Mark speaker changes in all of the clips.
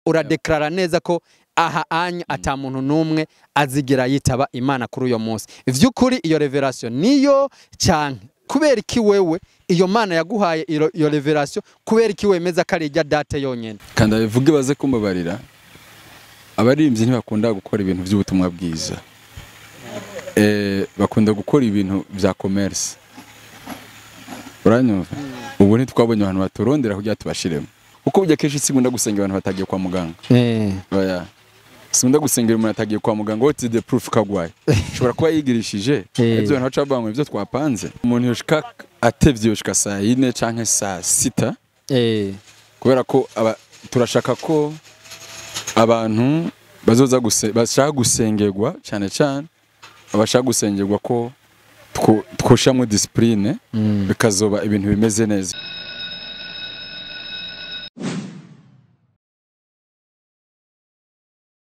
Speaker 1: Uradeklarara neza ko aha anya ata muntu n'umwe azigera yitaba Imana kuri uyo munsi. Ivy'ukuri iyo révélation niyo canke kubera iki wewe iyo Mana yaguhaye iyo révélation, kubera iki wemeza ko ari irya date yonyene?
Speaker 2: Kandi abivuge baze kumbabarira, abaririmbyi ntibakunda gukora ibintu by'ubutumwa bwiza, bakunda gukora ibintu bya commerce. Uranyumva? Ubu ntitwabonye abantu baturondera kugira tubashiremo, kuko burya kenshi sinkunda gusenga abantu batagiye kwa muganga. Oya, sinkunda gusengera umuntu atagiye kwa muganga. What is the proof kagwaye? Ushobora kuba yigirishije. Ibyo bantu baca bavuga ngo ibyo twapanze, umuntu yoshika atevye, yoshika saa 4 canke saa 6, kubera ko turashaka ko abantu bazoza bashaka gusengerwa, cyane cyane abashaka gusengerwa, ko twoshamwo discipline, bikazoba ibintu bimeze neza.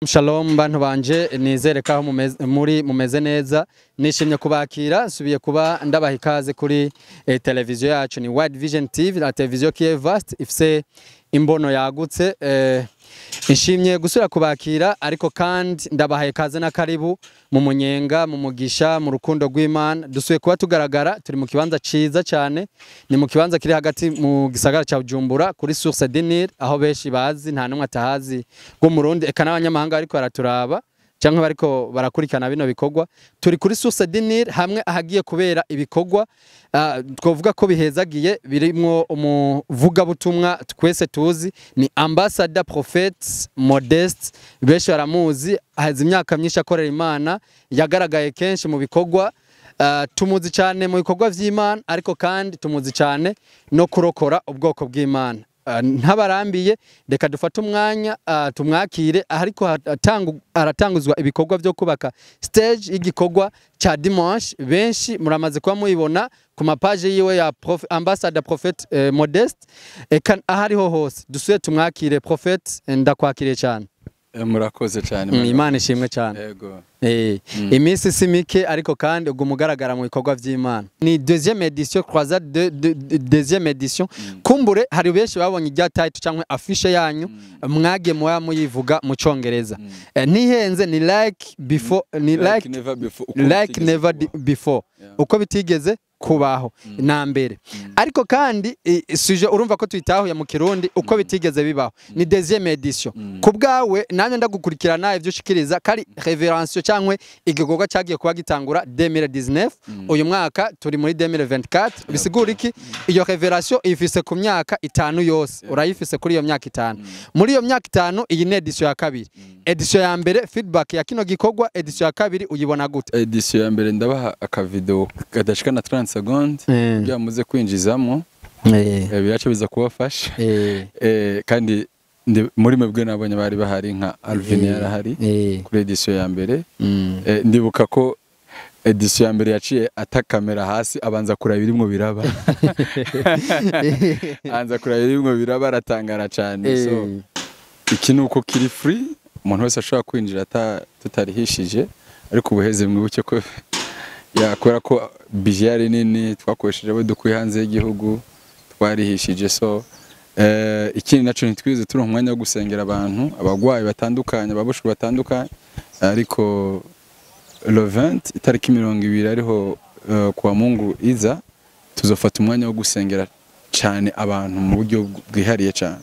Speaker 1: Shalom bantu banje, nizere ko aho muri mumeze neza. Nishimye kubakira, nsubiye kuba ndabaha ikaze kuri televiziyo yacu, ni Wide Vision TV, la televiziyo qui est vaste, ifise imbono yagutse. Nshimye gusubira kubakira, ariko kandi ndabahaye ikaze na karibu mu munyenga, mu mugisha, mu rukundo rw'Imana. Dusubiye kuba tugaragara, turi mu kibanza ciza cyane, ni mu kibanza kiri hagati mu gisagara ca Bujumbura, kuri Source du Nil, aho benshi bazi, nta numwe atahazi rw'Umurundi, eka n'abanyamahanga bariko baraturaba canke bariko barakurikirana bino bikorwa. Turi kuri Source du Nil, hamwe ahagiye kubera ibikorwa twovuga ko bihezagiye, birimwo umuvugabutumwa twese tuzi, ni Ambassador Prophet Modeste. Benshi baramuzi, ahaze imyaka myinshi akorera Imana, yagaragaye kenshi mu bikorwa. Tumuzi cyane mu bikorwa vy'Imana, ariko kandi tumuzi cyane no kurokora ubwoko bw'Imana. Ntabarambiye, reka dufate umwanya tumwakire, ariko haratanguzwa ibikorwa byo kubaka stage y'igikorwa ca dimanche. Benshi muramaze kuba muyibona ku mapaje yiwe ya Ambassador Prophet Modeste, eka ahariho hose. Dusuye tumwakire. Prophet, ndakwakiriye cyane.
Speaker 2: Murakoze cyane.
Speaker 1: Imana ishimwe cyane.
Speaker 2: Yego.
Speaker 1: Iminsi si mike, ariko kandi ubwo mugaragara mu bikorwa vy'Imana. Ni deuxième édition, croisade de deuxième édition. Kumbure hari benshi babonye irya title cyangwa affiche yanyu, mwagiye muba muyivuga mu Congereza. Ntihenze, ni like before, ni like
Speaker 2: never before, uko
Speaker 1: like
Speaker 2: bitigeze
Speaker 1: never
Speaker 2: kubaho.
Speaker 1: Before. Uko bitigeze kubaho na mbere. Ariko kandi sujet urumva ko tuyitahuye mu Kirundi, uko bitigeze bibaho, ni deuxième édition. Ku bwawe, nanjye ndagukurikirana ivyo ushikiriza, kari révélation cyangwa igikorwa cyagiye kuba gitangura 2019, uyu mwaka turi muri 2024, bisigura iki? Iyo révélation ifise ku myaka 5 yose, urayifise kuri iyo myaka 5. Muri iyo myaka 5, iyi ni édition ya kabiri. Édition ya mbere, feedback ya kino gikorwa, édition ya kabiri uyibona gute?
Speaker 2: Édition ya mbere, ndabaha akavideo kadashika na 30 secondes kugira muze kwinjizamo, biraca biza kubafasha. Kandi muri mwebwe nabonye bari bahari, nka Alvin yarahari kuri édition ya mbere. Ndibuka ko édition ya mbere yaciye ata kamera hasi, abanza kuraba ibirimwo biraba, abanza kuraba ibirimwo biraba, aratangara cyane. So iki ni uko kiri free, umuntu wese ashobora kwinjira tutarihishije, ariko ubuheze mwibuke ko ya kubera ko budget yari nini, twakoresheje abo dukuye hanze y'igihugu, twarihishije. So ikindi naco, ntitwize turonka umwanya wo gusengera abantu, abagwayi batandukanye, ababoshwe batandukanye, ariko le 20, itariki 20, ariho kuwa Mungu iza, tuzofata umwanya wo gusengera cyane abantu mu buryo bwihariye cyane.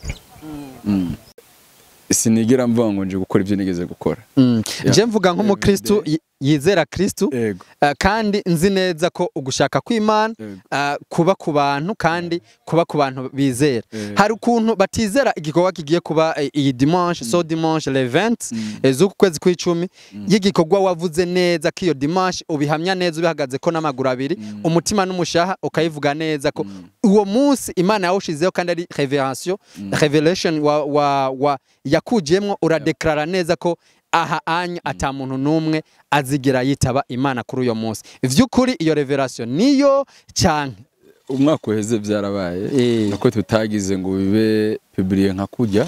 Speaker 2: Sinigera mvuga ngo nje gukora ibyo nigeze gukora.
Speaker 1: Je mvuga nk'umukristu yizera Kristu, kandi nzi neza ko ugushaka kw'Imana kuba ku bantu, kandi kuba ku bantu bizera. Hari ukuntu batizera igikorwa kigiye kuba iyi dimanche, so dimanche le 20 z'uku kwezi kw'icumi, y'igikorwa wavuze neza ko iyo dimanche ubihamya neza, ubihagaze ko n'amaguru abiri, umutima n'umushaha, ukayivuga neza ko uwo munsi Imana yawushizeho, kandi ari revelation wa yakujiyemwo, uradeklarara neza ko aha anya ata muntu n'umwe azigera yitaba Imana kuri uyo munsi. Ivy'ukuri iyo révélation niyo canke?
Speaker 2: Umwaka uheze byarabaye, nuko tutagize ngo bibe publié nka kujya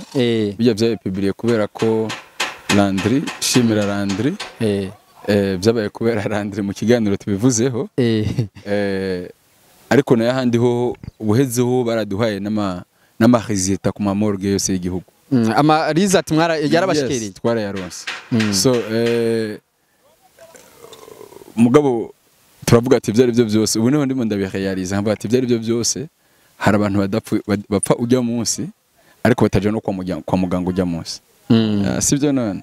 Speaker 2: bijya byabaye publié, kubera ko Landry, shimira Landry, byabaye kubera Landry mu kiganiro tubivuzeho. Ariko nayo ahandi ho ubuhezeho baraduhaye n'ama résultats ku ma morgue yose y'igihugu.
Speaker 1: Ama result mwara yarabashikiriye?
Speaker 2: Yes, twarayaronse. So mugabo turavuga ati ibyo ari byo byose, ubu niho ndimo ndabirealiza, nkavuga ati ibyo ari byo byose hari abantu bapfa ujya munsi ariko bataja no kwa muganga ujya munsi. Sibyo none?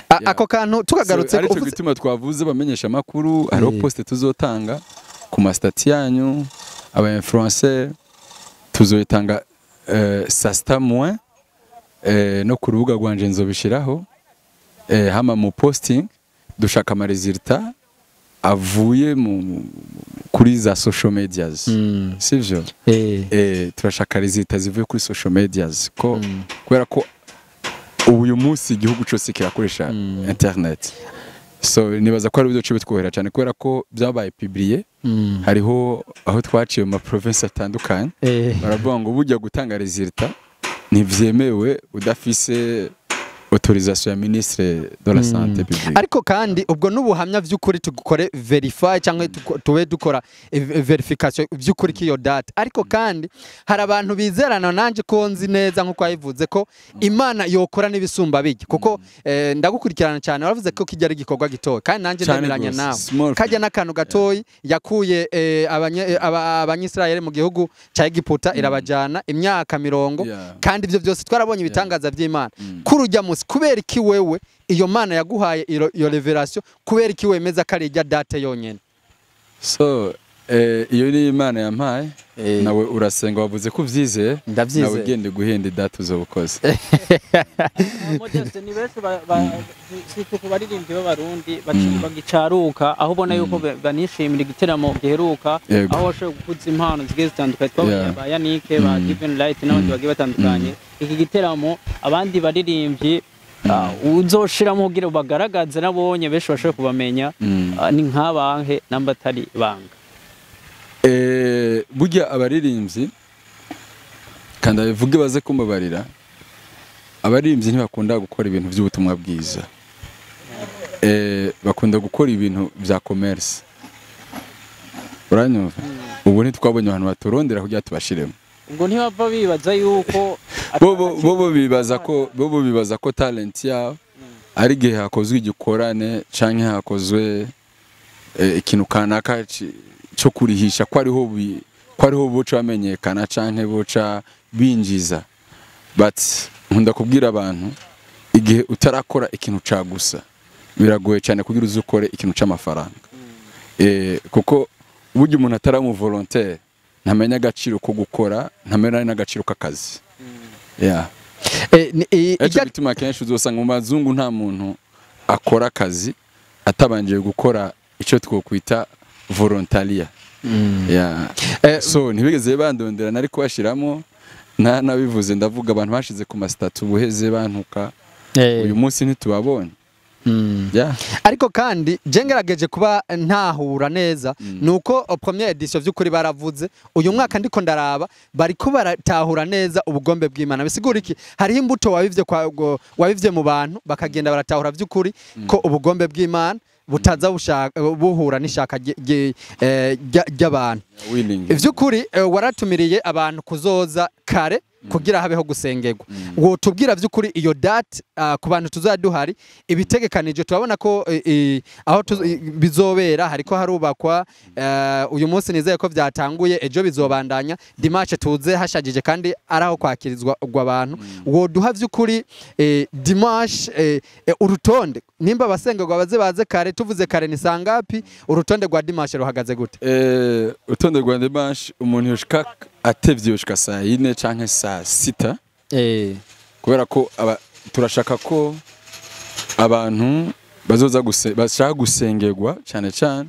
Speaker 1: Ako kantu tukagarutse
Speaker 2: so, aricyo gituma twavuze bamenyesha amakuru, hariho poste tuzotanga ku ma statut yanyu aba influencer, tuzoyitanga saa sita moins, no ku rubuga rwanje nzobishiraho, hama mu posting dushaka ama resultat avuye mu kuri za social medias. Sivyo? Turashaka resultat zivuye kuri social medias ko kubera ko ubu uyu munsi igihugu cyose kirakoresha internet. So nibaza ko ari byo bitwohera cyane kubera ko byabaye publié, hariho aho twaciye mu ma province atandukanye, baravuga ngo bujya gutanga resultat ntivyemewe udafise autorisation ya ministre de la santé publique.
Speaker 1: Ariko kandi ubwo n'ubuhamya vy'ukuri tugukore verify cyangwa tube dukora verification vy'ukuri k'iyo date. Ariko kandi hari abantu bizerana nanje ko nzi neza nkuko wabivuze ko Imana yokora n'ibisumba bijya, kuko ndagukurikirana cyane, waravuze ko kijya ari igikorwa gitoya kandi nanje
Speaker 2: Cane
Speaker 1: ndemeranya
Speaker 2: gose,
Speaker 1: nawe.
Speaker 2: small
Speaker 1: Kajya n'akantu gatoyi yakuye abanyisirayeli mu gihugu ca Egiputa irabajana imyaka 40, kandi ivyo byose twarabonye ibitangaza vy'Imana. Kuri ujya musi, kubera iki wewe iyo Mana yaguhaye iyo revelation, kubera iki wemeza ko ari ijya date yonyene?
Speaker 2: So iyo ni Imana yampaye, nawe urasenga wavuze ko uvyizeye,
Speaker 1: Ndavyizeye.
Speaker 2: nawe ugende guhenda idate uzobukoze.
Speaker 3: Modeste, ni benshi si ku baririmbyi b'Abarundi bagicaruka, aho ubona yuko banishimira igiteramo giheruka, aho washoboye gukuza impano zigiye zitandukanye, twabonye ba Yannick, ba Given Light n'abandi bagiye batandukanye. Iki giteramo abandi baririmbyi uzoshiramo kugira bagaragaze nabonye benshi bashoboye kubamenya, ni nk'abanke namba atari banga?
Speaker 2: Burya abaririmbyi, kandi abivuge baze kumbabarira, abaririmbyi ntibakunda gukora ibintu by'ubutumwa bwiza, bakunda gukora ibintu bya commerce. Uranyumva? Ubu ntitwabonye abantu baturondera kugira tubashiremo.
Speaker 3: Ubwo ntibava bibaza yuko
Speaker 2: Bobo bibaza ko talent yabo ari igihe hakozwe igikorane canke hakozwe ikintu kanaka cyo kurihisha ko ariho boca bamenyekana canke boca binjiza. But nkunda kubwira abantu, igihe utarakora ikintu ca gusa biragoye cyane kugira uzukore ikintu c'amafaranga. Kuko burya umuntu atari mu volontaire ntamenya agaciro ko gukora, ntamenya n'agaciro k'akazi. Yeah. Icyo bituma kenshi uzosanga mu bazungu nta muntu akora akazi atabanje gukora icyo twokwita volontaria. Yeah. So ntibigeze bandondera nari kubashiramo, nta nabivuze ndavuga abantu bashize ku ma statut ubuheze bantuka. Uyu munsi ntitubabonye. Yeah.
Speaker 1: Ariko kandi je ngerageje kuba ntahura neza, nuko première edition vy'ukuri baravuze uyu mwaka ndiko ndaraba bariko baratahura neza ubugombe bw'Imana. Bisigura iki? Hariho imbuto wabivye wabivye mu bantu bakagenda baratahura vy'ukuri ko ubugombe bw'Imana butaza buhura n'ishaka ry'abantu. Vy'ukuri waratumiriye abantu kuzoza kare kugira habeho gusengerwa. Wotubwira vy'ukuri iyo date ku bantu tuzaduhari ibitegekanije, turabona ko aho bizobera hariko harubakwa, uyu munsi nizeye ko vyatanguye, ejo bizobandanya, dimanche tuze hashagije kandi araho kwakirizwa abantu. Woduha vy'ukuri dimanche urutonde, nimba abasengerwa baze baze kare, tuvuze kare ni sangapi, urutonde rwa dimanche ruhagaze gute?
Speaker 2: Urutonde rwa dimanche umuntu yoshika atevye yoshika saa 4 canke saa 6. Kubera ko turashaka ko abantu bazoza bashaka gusengerwa, cyane cyane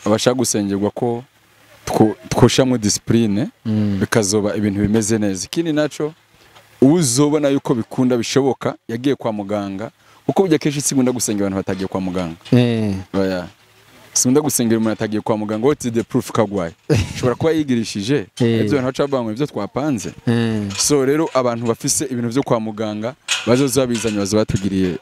Speaker 2: abashaka gusengerwa ko twoshamwe discipline, bikazoba ibintu bimeze neza. Ikindi naco uzobona yuko bikunda bishoboka yagiye kwa muganga, kuko burya kenshi sikunda gusengera abantu batagiye kwa muganga. Oya. Sikunda gusengera umuntu atagiye kwa muganga, what is the proof kagwaye? Ushobora kuba yigirishije ibyo abantu baca bangwe ibyo twapanze. So rero abantu bafise ibintu byo kwa muganga bazoza bizanye bazo batugiriye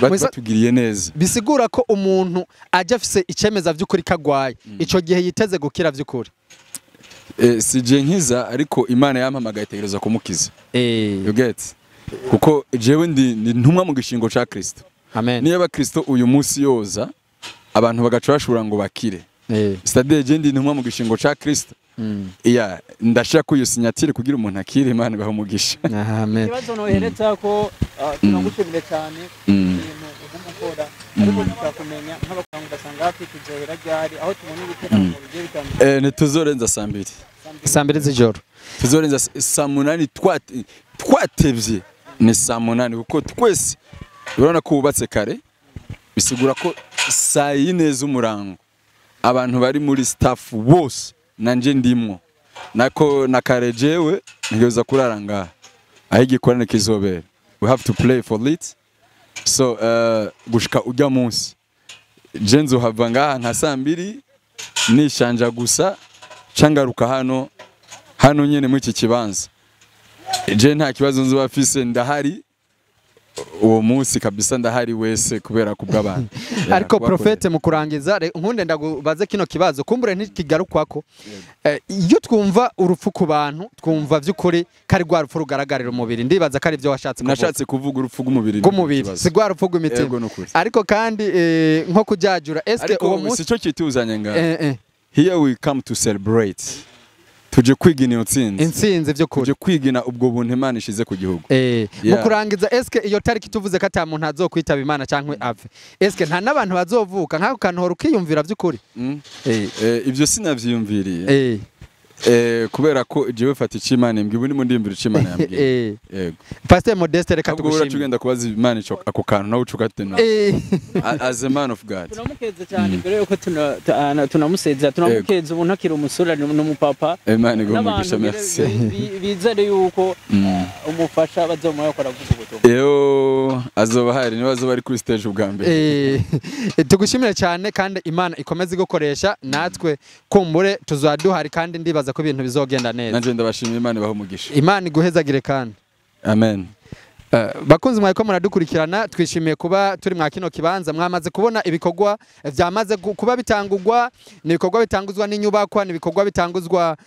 Speaker 2: batugiriye neza.
Speaker 1: Bisigura ko umuntu aje afise icemeza vy'ukuri kagwaye, ico gihe yiteze gukira vy'ukuri.
Speaker 2: Si je nkiza, ariko Imana yampamagaye itegereza kumukiza. You get? Kuko jewe ndi ntumwa mu gishingo ca Kristo.
Speaker 1: Amen.
Speaker 2: Niba Kristo uyu munsi yoza abantu bagaca bashobora ngo bakire. C'est-à-dire je ndi ntumwa mu gishingo ca Kristo. Iya, ndashaka ko iyo signature kugira umuntu akire, Imana ibahe umugisha.
Speaker 1: Amen.
Speaker 3: Ikibazo nohereza ko tunagushimire cyane ibintu uguma ukora, ariko tutakumenya nk'abakanga ugasanga hafi tuzohera ryari aho tubona ibiteramo bigiye bitandukanye.
Speaker 2: Ntituzorenza saa mbiri.
Speaker 1: Saa mbiri z'ijoro.
Speaker 2: Tuzorenza saa munani, twatevye ni saa munani, kuko twese urabona ko wubatse kare, bisigura ko saa yine z'umurango abantu bari muri staff bose nanje ndimwo, nako na kare jewe ntegereza kurara ngaha aho igikorane kizobera. We have to play for it. So gushika ujya munsi je nzohava ngaha nka saa mbiri nishanja gusa cangaruka hano nyene muri iki kibanza. Je nta kibazo nzoba mfise, ndahari uwo munsi kabisa, ndahari wese kubera kubw'abantu.
Speaker 1: Ariko profete, mu kurangiza nkunde ndagubaze kino kibazo, kumbure ntikigarukwako. Iyo twumva urupfu ku bantu twumva vy'ukuri kari rwa rupfu rugaragarira umubiri, ndibaza ko ari byo washatse kuvuga.
Speaker 2: Nashatse kuvuga urupfu rw'umubiri,
Speaker 1: si rwa rupfu rw'imitima. Ariko kandi nko kujajura eske uwo munsi
Speaker 2: sico kituzanye ngaha. Here we come to celebrate. Tuje kwigina iyo ntsinzi.
Speaker 1: Intsinzi vy'ukuri.
Speaker 2: Tuje kwigina ubwo buntu Imana ishize ku gihugu.
Speaker 1: Mu kurangiza eske iyo tariki tuvuze ko ata muntu azokwitaba Imana canke ave, eske nta n'abantu bazovuka nk'ako kantu hora ukiyumvira vy'ukuri?
Speaker 2: Ibyo sinavyiyumviriye. Kubera ko jewe fata ico Imana imbwiye, ubu ndimo ndiyumvira ico Imana yambwiye. Yego.
Speaker 1: Pastor Modeste, reka tugushimire.
Speaker 2: Tugenda kubaza Imana ico ako kantu nawe ucukatena. As a man of God.
Speaker 3: Tunamukeze cyane mbere yuko tunamusezera, tunamukeze ubu ntakiri umusore n'umupapa.
Speaker 2: Imana iguhe umugisha, merci.
Speaker 3: Bizere yuko umufasha bazomuha yakora kuvuga ubutumwa.
Speaker 2: Yo azoba hari niba azoba ari kuri stage ubwa mbere.
Speaker 1: Tugushimire cyane kandi Imana ikomeze gukoresha natwe kumbure tuzaduhari kandi ndibaza ko ibintu bizogenda neza.
Speaker 2: Nanje ndabashimira, Imana ibahe umugisha.
Speaker 1: Imana iguhezagire kandi.
Speaker 2: Amen.
Speaker 1: Bakunzi mwaye ko muradukurikirana, twishimiye kuba turi mwa kino kibanza. Mwamaze kubona ibikorwa vyamaze kuba bitangurwa, ni ibikorwa bitanguzwa n'inyubakwa, ni ibikorwa bitanguzwa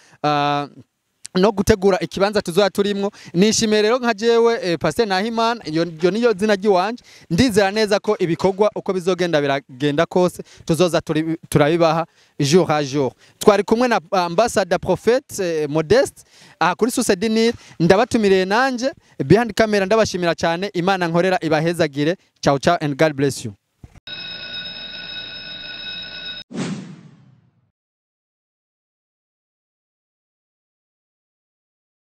Speaker 1: no gutegura ikibanza tuzoya turimwo. Nishimiye rero nka jewe Pastor Nahimana, iyo niyo zina ry'iwanje, ndizera neza ko ibikorwa uko bizogenda biragenda kose tuzoza turabibaha jour à jour. Twari kumwe na Ambassador Prophet Modeste aha kuri Source du Nil. Ndabatumiriye nanje behind camera, ndabashimira cyane. Imana nkorera ibahezagire. Ciao ciao and God bless you.